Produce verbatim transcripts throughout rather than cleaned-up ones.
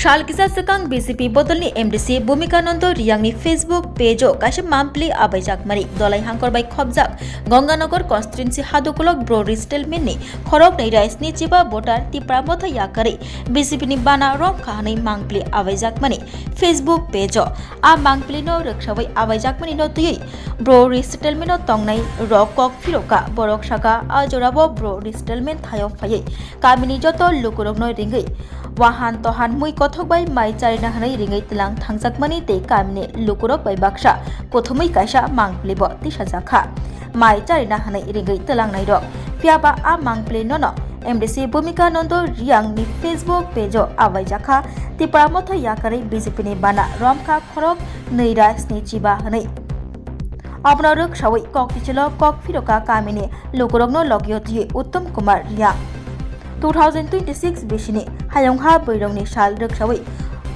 Sal kisa swkang B J P bodolni M D C Bhumika Nando Riyangni Facebook page-o kaisa mampli abaijakmani dolai hangkor bai khopjak Ganganagar constituency hadukolok bro resettlement-ni khoroknwi rai sni chiba voter Tipra Motha yakarwi B J P-ni bana romkha hwnwi mampli abaijakmani Facebook page-o. A mangpilino rwksawi abaijakmani no twiwi bro resettlement-o tongnai rok kok phirokha. Borok sakha, a jorao bro resettlement thaio phaiwi kamini joto lukurokno ringwi wahan tohan mui kothok bai mai charina hwnwi ringwi tlang thangjakmani tei kamini lukurok bai baksa kuthumwi kaisa mangpilibo tisajakha mai charina hwnwi ringwi twlangnairok. Phiyaba a mangpili nono M D C Bhumika Nando Riyangni Facebook page-o abaijakha Tipra Motha yakarwi B J P-ni bana romkha khorok nwi ra sni chiba hwnwi. Abono rwksawi kok kichilo kok phirokha kamini lukurokno logio twiwi Uttam Kumar Riyang. Two thousand twenty-six bisini hayungha bwrwirokni sal rwksawi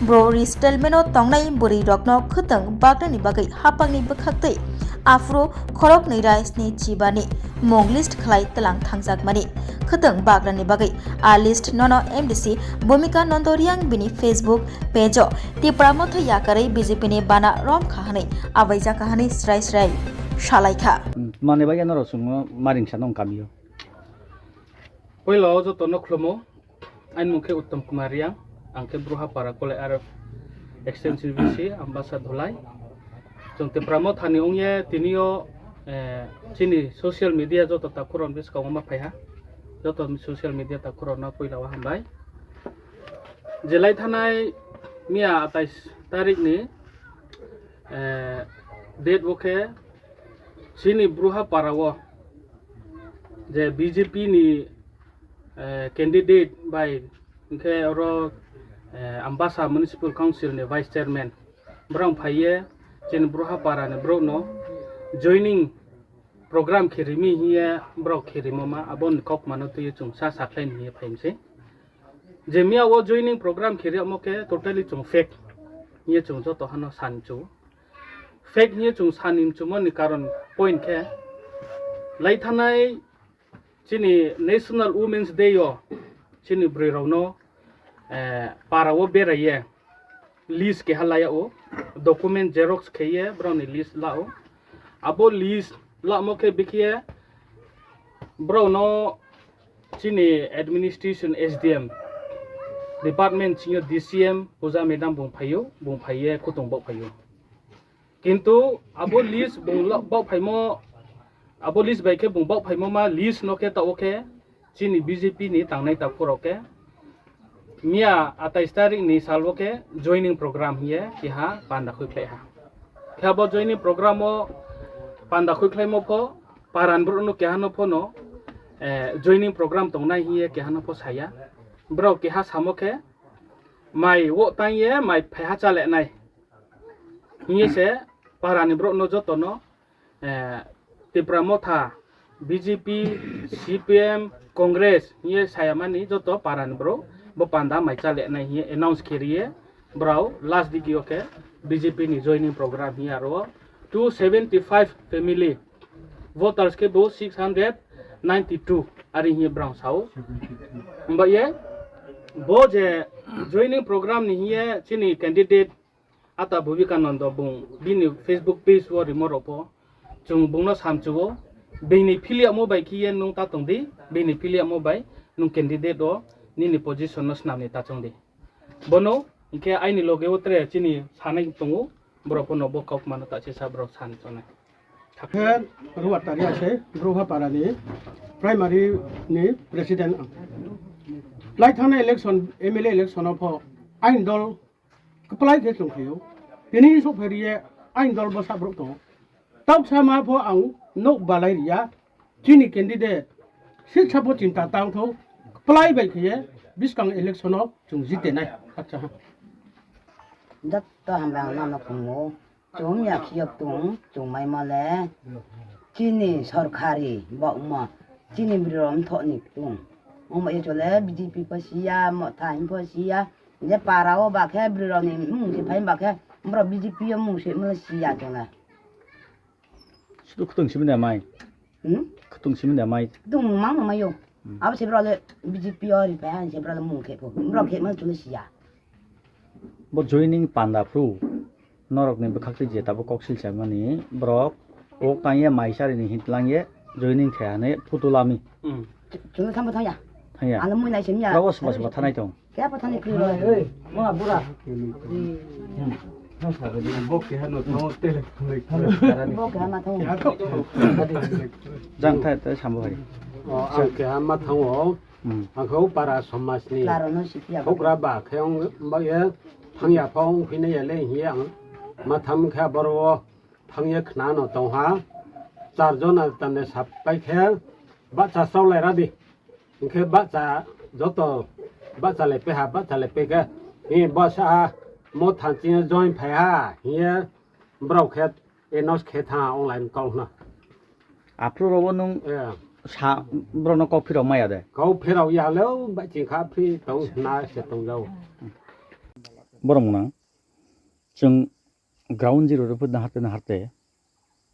bro resettlement-o tongnai bwrwirokno khwtwng bagrani bagwi hapangni bwkhaktwi aphuru khoroknwi ra sni chibani mung list khlai twlang thangjakmani. Khwtwng bagrani bagwi a list nono M D C Bhumika Nando Riyang bini Facebook page-o Tipra Motha yakarwi B J P-ni bana romkha hwnwi abaijakha hwnwi srai srai salaikha. Mane bagwi norok chwngno maringsa nong kamio. Puila o jotono khulumo. Ani mung khe Uttam Kumar Riyang, ang khe Bruhapara Kolai R F extension V C, Ambasa Dholai. Chwng Tipra Mothani wngya tini o, eh, chini social media joto takhurok bwskango ma phaiha. Joto social media takhurokno puila o hambai. Jelai thanai miya atais tarikni, eh, date o khe chini Bruhapara o je B J P ni, eh, candidate bai hwnkhe oro, eh, Ambasa Municipal Council ni Vice Chairman borok phaiye chini Bruhapara ni borok no joining program khe rimi hiye borok khe rimo ma aboni kok mano twiwi chwng sa sakhlai ni hiye phaimse. Je miya o joining program khe riyamo khe totally chwng fake hiye chwng joto hano sanchu. Fake hiye chwng sani chumani karon point khe lai thanai chini National Women's Day o chini bwrwi rokno, eh, para o beraiye list keha laya o, document xerox kheye borokni list la o. Abo list lamo khe bikhiye borokno chini administration S D M department singyo D C M Puja madam bung phaio, bung phaiye kutung bo phaio. Kintu abo list bung lo-, bok phaimo, abo list bai khe bung bok phaimo ma list no khe ta o khe chini B J P ni tangnai takhurok khe miya atais tarik ni sal o khe joining program hiye keha panda khui khlai ha. Khe abo joining program o panda khui khlaimo pho paran borok no keha no pho no, eh, joining program tongnai hiye keha no pho saya. Borok keha samo khe mai wo tang ye mai phaiha chale nai. Hiye se para ni borok no joto no, eh, Tipra Motha, B J P, C P M, Congress hiye sayamani joto para ni borok bo panda mai chale nai hiye announce khe riye borok last digi o khe B J P ni joining program hiye aro two seventy five family voters khe bo six hundred ninety two ari hiye borok sao. Himba ye bo je joining program ni hiye chini candidate Ata Bhubika Nando bung bini Facebook page o rimo rok pho chwng bungno samchugo, bini philiyamo bai khiye nung ta tong di, bini philiyamo bai nung candidate o nini position no snam ni ta chong di. Bono hinkhe aini loge o tre chini sanai tongo, borok pho no bo kok mano ta se sa borok san chonai. Khe Ruwar Tari ase Brouha Para ni primary ni president ang. Lai thangna election, M L A election o pho aini dol kwplai khe chwng phaio. Tini sok phai riye aini dol bwsa borok tongo. Tok sama pho ang nok balai riya. Chini candidate sitsa pho chinta tang tho. Kwplai bai khe buskang election o chwng jite nai. Acha ha. Jotto hambai ang nono phungo. Chwng ya khiyo tung chwng mai mole. Chini sorkari bokmo chini bwrwi rok mthok ni tung. Omo ye chole B J P pho siya, Motha hin pho siya. Je para o ba khe bwrwi rok ni mung se phai ba khe borok B J P o mung se mole siya chole. Sudu khutung simi da mai. Hmm? Khutung simi da mai. Khutung mang mai yo. Hmm. Abo se bro le B J P o ri phai han se bro le mung khe pho. Bro khe mole chole siya. Bo joining panda phru norokni bwkhak twi je tabuk kok silsa mani borok kok tangye mai charini hintlang ye joining khe hane photo lami. Chwng thangbo thangya. Thangya. Ano mui nai sini ya. Rabo sma sma thanai tong. Kaya pa thani kri. Ei, ma bura. Bo keha no thango tele thango. Bo keha ma thango. Jang thai thai sambo hari. O, ang keha ma thango. Hmm. Ang khe o para somajni. Klaro no sikya. Bugra ba khe ong ba ye thangya pha ong phine ya le hiye ang ma tham khe boro o thangye khna no tong ha. Char jona tande sap pai khe ba cha sau lai ra di. Hingkhe bacha joto bacha le peha, bacha le pekhe. Hi bwsa mo thanchi join phai ha, hiye borok khe enos khe tha online kok na. Aphuru rogo nung Eh, sa borokno kok phirok maya de. Kok phirok ya le, bai ching kha phri tong na se tong jau. Borok mwnang chwng ground zero rw phut naharte naharte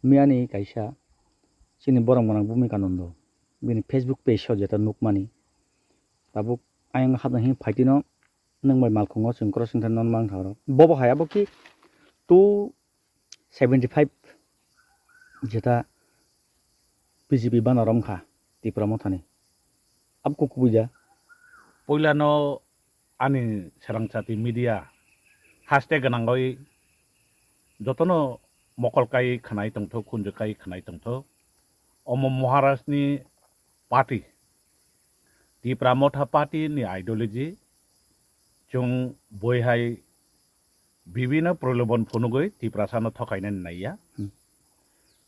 miyani kaisa chini borok mwnang Bhumika Nando bini Facebook page o jeta nukmani tabuk ayang hapna hini phaitino nwng bai malkhungo chwng crossing thani non mangtha oro bobo hai abo ki two seventy five jeta B J P bana romkha Tipra mothani abo kok kubui da. Puilano ani Serangsati media haste gwnangwi jotono mokol kai khwnai tongtho, khunju kai khwnai tongtho. Omo Maharajni party, Tipra Motha party ni ideology, chwng boi hai bibino prolobon phunugwi Tiprasano thokainani naiya. Hmm.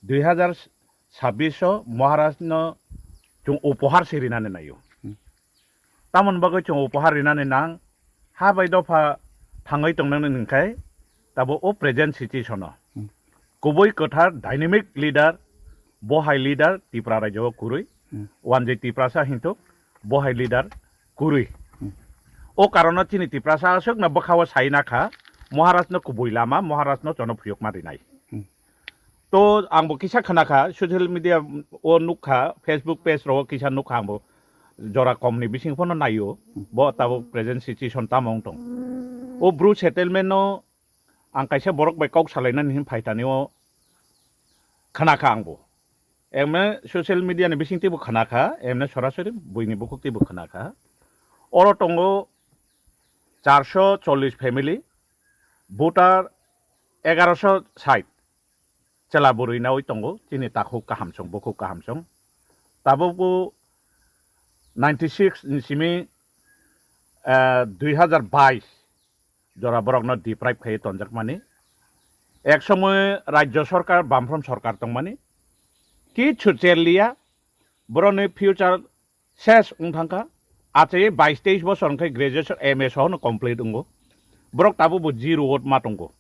Dui hazar sabbish o Maharajno chwng upohar se rinani naio. Hmm. Tamoni bagwi chwng upohar rinani nang, ha bai dopha thangwi tongnani hwnkhai tabo o present situation o. Hmm. Kubui kwthar dynamic leader, bo hai leader Tipra rajyo o kwrwi, Hmm. wanjwi Tiprasa hinthuk, bo hai leader kwrwi. Hmm. O karono chini Tiprasa aswkno bwkhao sai nakha, Maharajno kubui lama, Maharajno chono phiyokma rinai. Hmm. To ang bo kisa khna kha, social media o nuk kha, Facebook page ro kisa nuk kha ang bo jora kom ni bising phano naio, bo tabuk present situation tamo wng tong. O Bru settlement no ang kaisa borok bai kok salainani hin phaitani o khna kha ang bo. Emne social media ni bising teibo khna kha, emne sorasori buini bukhuk teibo khna kha. Oro tongo charso chollish family, voter egaroso sait. Chela bwrwi nawi tongo, chini takhuk kahamsong, bukhuk kahamsong. Tabukbo ninety six ni simi, eh, dui hazar bais jora borokno deprive khaiwi tonjakmani. Ek somoy rajyo sorkar, Bamfront sorkar tongmani. Kichu cherliya, borokni future ses wng thangkha. Achai bais teis bosor wngkhe graduation, M A sohono complete wngo. Borok tabukbo zero wot ma tongo.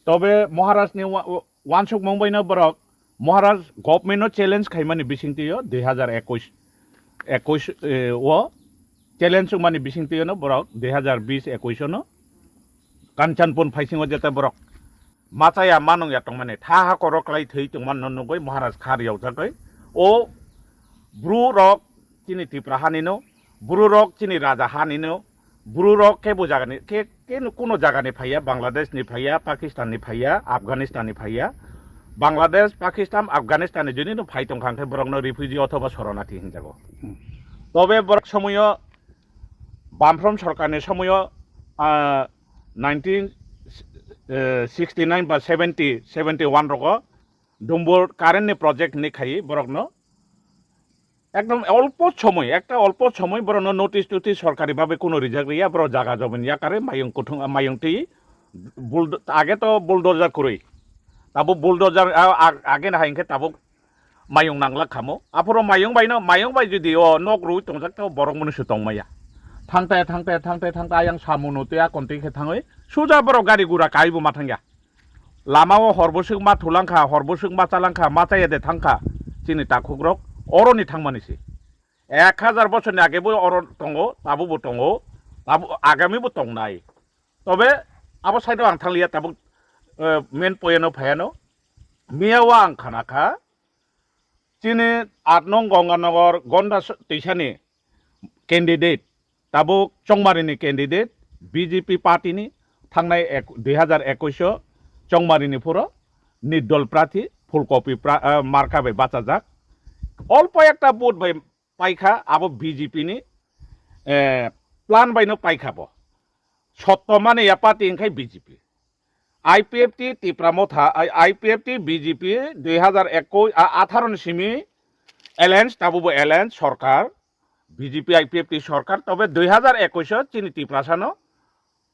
Tobe Maharajni wa-, wa-, wansukmung baino borok Maharaj government no challenge khaimani bisingtwi o dui hazar ekush, ekush, eh, o challenge wngmani bisingtwi no borok dui hazar bish ekush no Kanchanpur phaisingo jeta borok machaya manung ya tongmani, tha ha koro klai thwi tongmani no nugwi Maharaj khar yaujagwi o bru rok chini Tipra hani no, bru rok chini raja hani no, bru rok kebo jaga ni, ke, ke no kuno jaga ni phaiya, Bangladesh ni phaiya, Pakistan ni phaiya, Afghanistan ni phaiya, Bangladesh, Pakistan, Afghanistan ni joni no phai tongkha hwnkhe borok no refugee othoba soronarthi hinjago. Hmm. Tobe borok somoyo Bamfront sorkar ni somoyo, ah, nineteen sixty nine ba seventy, seventy one rogo Dumbur current ni project hinwi khai borokno ekdom olpo somoi, ekta olpo somoi borokno notice totice sorkari babe kuno rijak riya, borok jaga jobin yakarwi mayung kuthung, mayung twi bulldo-, age to bulldozer kwrwi, tabuk bulldozer, a, a, age na hai hwnkhe tabuk mayung nanglak khamo. Aphuru mayung bai no, mayung bai jodi o nok rwi tongjak tei borok mwnwi se tongmaya. Thangte, thangte, thangte, thangte ayang samung no tei akon twi khe thangwi suja borok gari gura kai bo ma thangya. Lama o hor bwswk ma thulang kha, hor bwswk ma chalang kha, ma chaya de thang kha chini takhuk rok, oroni thangmani se. Ek hazar bosor ni age bo oro tongo, tabuk bo tongo, tabuk agami bo tongnai. Tobe abo side o ang thang liya tabuk, eh, main point o phaiya no. Miya o ang khana kha, chini aat nong Ganganagar Gonda s-, twisani candidate, tabuk Chongmarini candidate, B J P party ni, Thangnai ek-, dui hazar ekush o Chongmari ni phuro nirdol prathi Phulkopi pra-, ah, marka bai bachajak. Olpo ekta vote bai paikha abo B J P ni, eh, plan bai no paikha bo. Sotto mane ya party wngkhai B J P. I P F T Tipra Motha, I-, I P F T B J P dui hazar ekush, a-, atharo ni simi alliance, tabuk bo alliance sorkar, B J P I P F T sorkar, tobe dui hazar ekush o chini Tiprasa no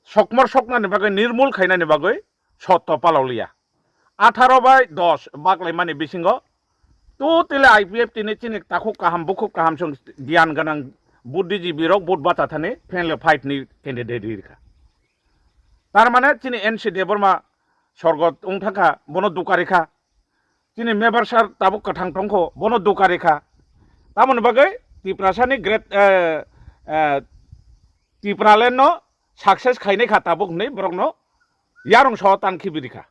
sokmor soknani bagwi, nirmul khainani bagwi sotto palauliya. Atharo bai dos baklaimani bisingo totally I P F T ni chini takhuk kaham, bukhuk kaham, chwng giyan gwnang, buddhijibi rok vote bacha thani friendly fight ni candidate rikha. Tar mane chini N C Debbarma sorgo wng thangkha, bono duka rikha. Chini Member sir tabuk kwthang tongkho, bono duka rikha. Tamoni bagwi Tiprasani great, eh, eh, Tipraland no success khainai kha tabuk hinwi borokno yarung so tan khibi rikha.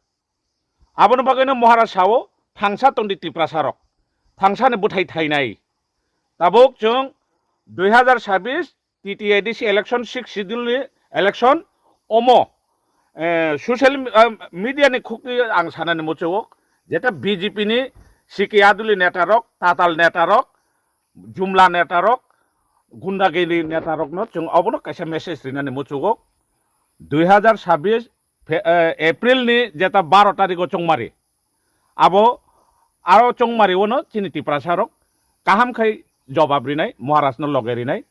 Aboni bagwino Maharaj sao thangsa tongdi Tiprasa rok, thangsani bwthai thainai. Tabuk chwng dui hazar sabbish T T A D C election, sixth schedule ni election omo, eh, social, eh, media ni khukni ang sanani muchungo, jeta B J P ni C K Aduli neta rok, tatal neta rok, jumla neta rok, gundagiri neta rokno chwng obono kaisa message rinani muchungo. Dui hazar sabbish Fe-, eh, April ni jeta baro tarikh o Chongmari. Abo aro Chongmari ono chini Tiprasa rok kaham khai jobab rinai, Maharaj no loge rinai.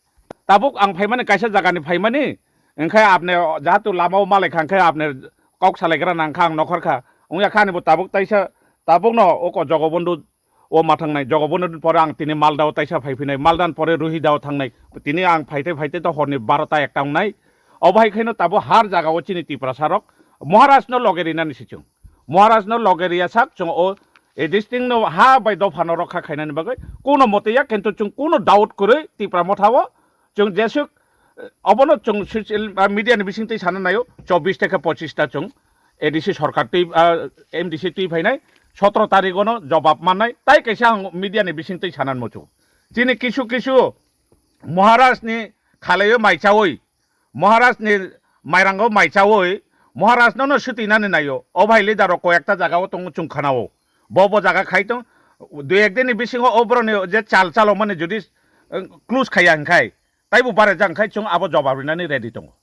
Tabuk ang phaimani kaisa jaga ni phaimani, wngkhe apne jahatu lama o malai kha, wngkhe apne kok salai gra nang kha, ang nokhor kha. Wngya kha ani bo tabuk taisa, tabuk no oko Jogobondhu o ma thangnai, Jogobondhu ni pore ang tini Malda o taisa phai phinai, Malda ni pore Ruhida o thangnai. Tini ang phaite phaite to horni barota ekta wngnai. Obo hai khaino tabuk har jaga o chini Tiprasa rok Maharaj no loge rinani si chwng. Maharaj no loge riya sak chwng o, e, district no ha bai dopha no rokha khainani bagwi kuno mote ya, kintu chwng kuno doubt kwrwi Tipra Motha o chwng jesuk, eh, obono chwng social, ah, media ni bising twi sana naio, chobbish theke pochish ta chwng A D C sorkar twi, ah, M D C twi phainai, sotro tarikh ono jobab mannai, tai kaisa ang media ni bising twi sanan muchung. Chini kisu kisu Maharaj ni khalaiwi mai chawi, Maharaj ni mairango mai chawi, Maharaj no no swtwi nani naio. O bhai leader rok koi ekta jaga o tongo chwng khana o. Bo bo jaga khai tong, dui ek din ni bisingo o borok ni je chal chalo mani jodi, eh, close khaiya hinkhai, taibo bare jang khai chwng abo jobab rinani ready tongo.